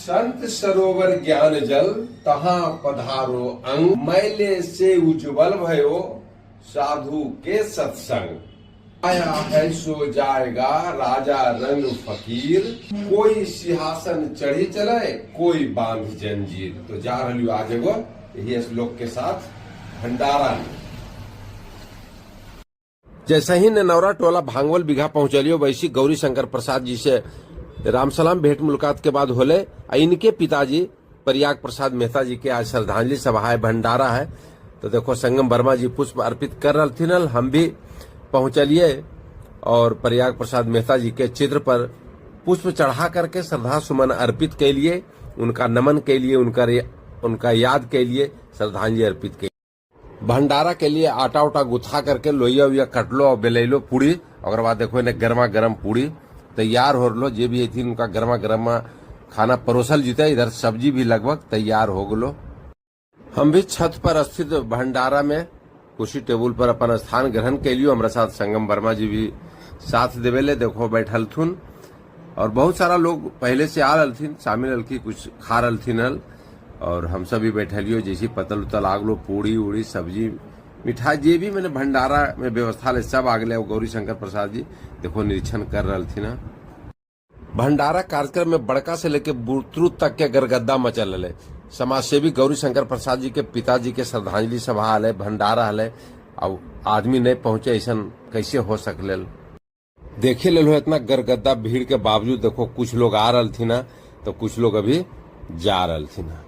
संत सरोवर ज्ञान जल तहां पधारो अंग, मैले से उज्जवल भयो साधु के सत्संग। आया है सो जाएगा राजा रंग फकीर, कोई सिंहासन चढ़ी चले कोई बांध जंजीर। तो जा रही आज एगो यही श्लोक के साथ भंडारा में। जैसे ही ननौरा टोला भांगवल बीघा पहुंचलियो, वैसी गौरी शंकर प्रसाद जी से राम सलाम भेंट मुलाकात के बाद होले। आ इनके पिताजी प्रयाग प्रसाद मेहता जी के आज श्रद्धांजलि सभा है, भंडारा है। तो देखो संगम वर्मा जी पुष्प अर्पित कर रही, हम भी पहुंचलिए और प्रयाग प्रसाद मेहता जी के चित्र पर पुष्प चढ़ा करके श्रद्धा सुमन अर्पित के लिए, उनका नमन के लिए, उनका उनका याद के लिए श्रद्धांजलि अर्पित के। भंडारा के लिए आटा उटा गुथा करके लोहिया उहिया कटलो और बेलैलो पूरी। और बाद देखो इन्हें गर्मा गर्म पूरी तैयार हो लो, जे भी थी उनका गर्मा गर्म खाना परोसल जीते। इधर सब्जी भी लगभग तैयार हो गलो। हम भी छत पर स्थित भंडारा में कुर्सी टेबुल पर अपन स्थान ग्रहण के लियो। हमारे साथ संगम वर्मा जी भी साथ देवेले, देखो बैठल थुन। और बहुत सारा लोग पहले से आ रहा शामिल हल्की, कुछ खा रहा हल और हम सब भी बैठलियो। जैसे पतल उतल आगलो, पूड़ी उड़ी सब्जी मिठाई जे भी मैंने भंडारा में व्यवस्था ले सब आगले। और गौरी शंकर प्रसाद जी देखो निरीक्षण कर रहा थी ना। भंडारा कार्यक्रम में बड़का से लेके बुतरू तक के गरगद्दा मचल रहे। समाजसेवी गौरी शंकर प्रसाद जी के पिताजी के श्रद्धांजलि सभा हले, भंडारा हले और आदमी नहीं पहुंचे, ऐसा कैसे हो सकले? देखे ले लो, इतना गरगद्दा भीड़ के बावजूद देखो कुछ लोग आ रहा थी ना, तो कुछ लोग अभी जा रहा थी ना।